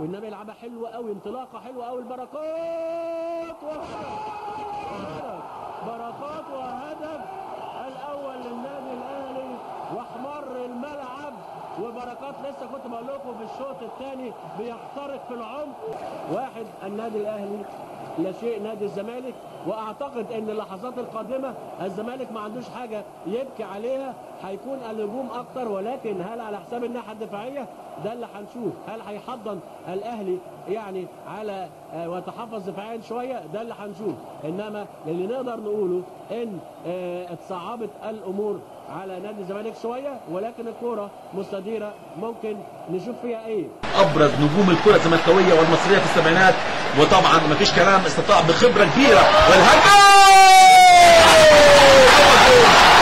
والنبي يلعبها حلوة قوي، انطلاقة حلوة قوي، البركات وهدف، بركات وهدف الاول للنادي الاهلي، واحمر الملعب. وبركات لسه كنت بقول لكم في الشوط الثاني بيخترق في العمق. واحد النادي الاهلي لا شيء نادي الزمالك، واعتقد ان اللحظات القادمة الزمالك ما عندوش حاجة يبكي عليها، هيكون الهجوم اكتر، ولكن هل على حساب الناحية الدفاعية؟ ده اللي هنشوف. هل هيحضن الاهلي يعني على ويتحفظ دفاعيا شوية؟ ده اللي هنشوف. انما اللي نقدر نقوله ان اتصعبت الامور على نادي الزمالك شوية، ولكن الكورة مستديره، ممكن نشوف فيها ايه. ابرز نجوم الكره الزملكاويه والمصريه في السبعينات، وطبعا مفيش كلام، استطاع بخبره كبيرة، والهجمه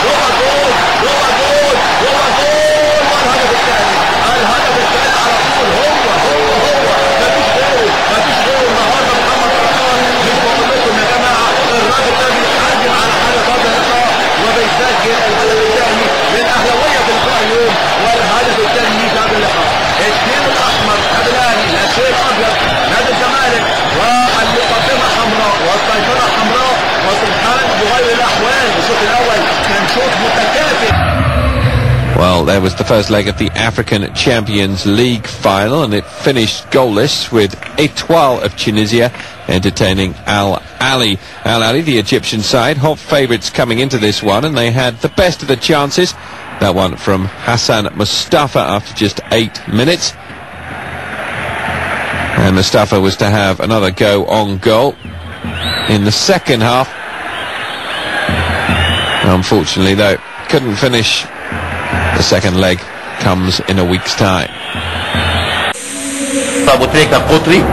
جوه جول جوه جول جوه جول، والهدف الثاني، الهدف الثاني على طول، هو هو هو، مفيش غيره، مفيش غيره النهارده. محمد بركات، مش بقول لكم يا جماعة الراجل ده بيتهاجم على حاله هذا اللقاء وبيسجل الهدف الثاني للاهلاويه في لقاء اليوم، والهدف الثاني في هذا اللقاء. اثنين الاحمر نادي الاهلي، لا شيء الابيض نادي الزمالك، والمقدمة حمراء والسيطرة حمراء، وسبحان يغير الاحوال. الشوط الاول كان شوط متكافئ. Well, there was the first leg of the African Champions League final, and it finished goalless with Etoile of Tunisia entertaining Al Ahly. Al Ahly, the Egyptian side, hot favourites coming into this one, and they had the best of the chances. That one from Hassan Mustafa after just 8 minutes. And Mustafa was to have another go on goal in the second half. Unfortunately, though, couldn't finish. The second leg comes in a week's time. ابو تريكه قطري،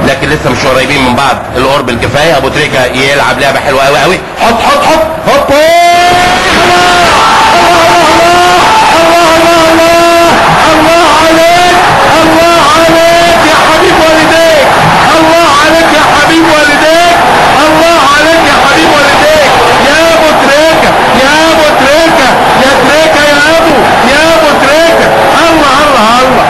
لكن لسه مش قريبين من بعض القرب الكفاية. ابو تريكه يلعب لعبه حلوة قوي قوي، حط حط حط هوب، الله الله الله الله عليك، الله عليك يا حبيب والديك، الله عليك يا حبيب والديك، الله عليك يا حبيب والديك، يا ابو تريكه، يا ابو تريكه، يا تريكه، يا ابو، يا ابو تريكه، الله الله الله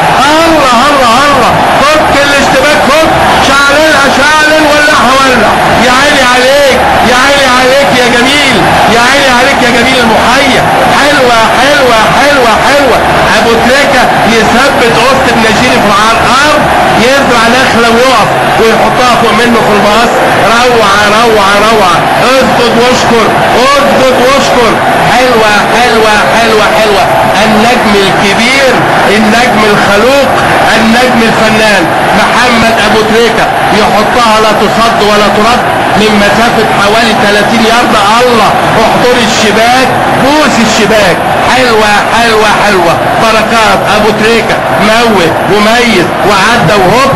الله الله الله، فك الاشتباك، فك، شعللها شعلل، ولعها ولع، يا عيني عليك، يا عيني عليك يا جميل، يا عيني عليك يا جميل المحيا، حلوة حلوة حلوة حلوة. ابو تريكه يثبت وسط النجيل في الارض، يزرع نخله ويقف ويحطها فوق منه في المقص. روعه روعه روعه، اسجد واشكر، اسجد واشكر، حلوة حلوة حلوة حلوة. النجم الكبير، النجم الخلوق، النجم الفنان محمد ابو تريكه يحطها لا تصد ولا ترد من مسافة حوالي 30 يارده. الله، احضر الشباك، بوس الشباك، حلوة حلوة حلوة. بركات ابو تريكه موت وميز وعدى وهوب،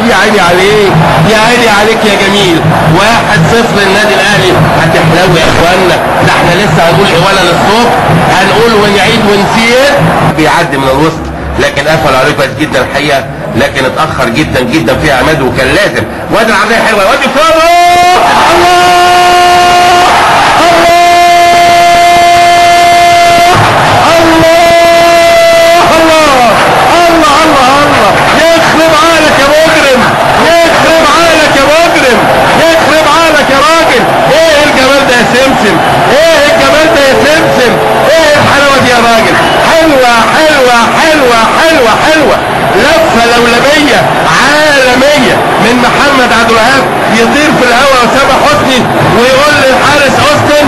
يا عيني عليك، يا عيني عليك يا جميل. 1-0 للنادي الاهلي. هتحلو يا اخوانا، ده احنا لسه هنقول حواله للصبح، هنقول ونعيد ونسير. بيعدي من الوسط لكن قفل عليه كويس جدا الحقيقة، لكن اتاخر جدا جدا في عماد وكان لازم. وادي العرضية حلوة، وادي فوق، الله الله الله الله الله، يخرب عقلك يا مجرم، يخرب عقلك يا مجرم، يخرب عقلك يا راجل. ايه الجمال ده يا سمسم، ايه الجمال ده يا سمسم، ايه الحلاوة دي يا راجل. حلوة حلوة حلوة حلوة حلوة، لفه لولبيه عالمية من محمد عبد الوهاب، يطير في الهواء اسامة حسني ويقول للحارس اوستن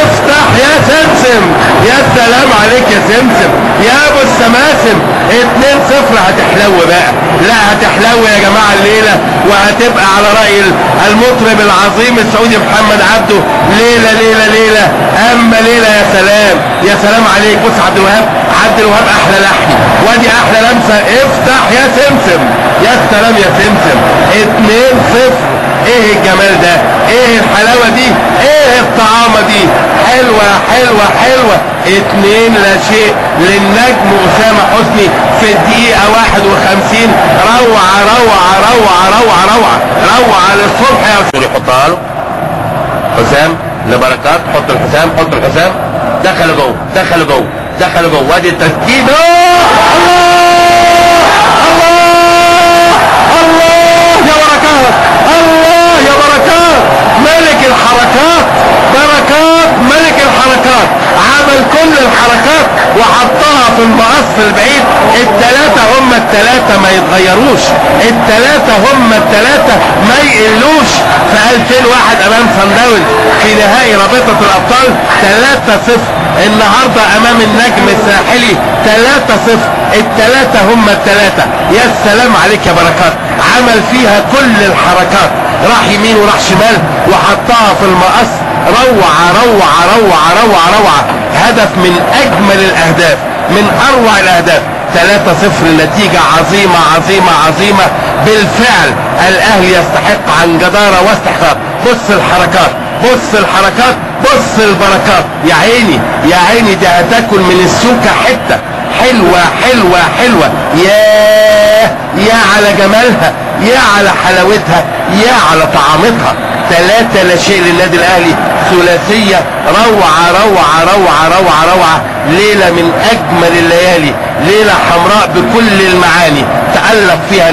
افتح يا سمسم. يا سلام عليك يا سمسم، يا ابو السماسم. 2-0. هتحلو بقى، لا هتحلو يا جماعة الليلة، وهتبقى على راي المطرب العظيم السعودي محمد عبده، ليلة ليلة ليلة، اما ليلة. يا سلام، يا سلام عليك. بص عبد الوهاب، عبد الوهاب احلى لحن، وادي احلى لمسه، افتح يا سمسم، يا سلام يا سمسم. 2-0. ايه الجمال ده، ايه الحلاوة دي، ايه الطعامه دي، حلوة حلوة حلوة. 2-0 للنجم اسامة حسني في الدقيقة 51. روعه روعه روعه روعه روعه روعه للصبح يا سوري. حطها له حسام لبركات، حط الحسام، حط الحسام، دخلوا جوه، دخلوا جوه، دخلوا جوه، وادي التسديد. الله الله يتغيروش، الثلاثة هم الثلاثة ما يقلوش. في 2001 امام صن داونز في نهائي رابطة الابطال 3-0، النهارده امام النجم الساحلي 3-0، الثلاثة هم الثلاثة. يا سلام عليك يا بركات، عمل فيها كل الحركات، راح يمين وراح شمال وحطها في المقص. روعة روعة روعة روعة روعة، هدف من اجمل الاهداف، من اروع الاهداف. 3-0، نتيجة عظيمة عظيمة عظيمة بالفعل. الاهلي يستحق عن جدارة واستحقاق. بص الحركات، بص الحركات، بص البركات، يا عيني يا عيني، ده هتاكل من السوكة حتة حلوة حلوة حلوة. ياه، يا على جمالها، يا على حلاوتها، يا على طعامتها. 3-0 للنادي الاهلي، ثلاثية روعة روعة روعة روعة روعة. ليلة من اجمل الليالي، ليلة حمراء بكل المعاني تألق فيها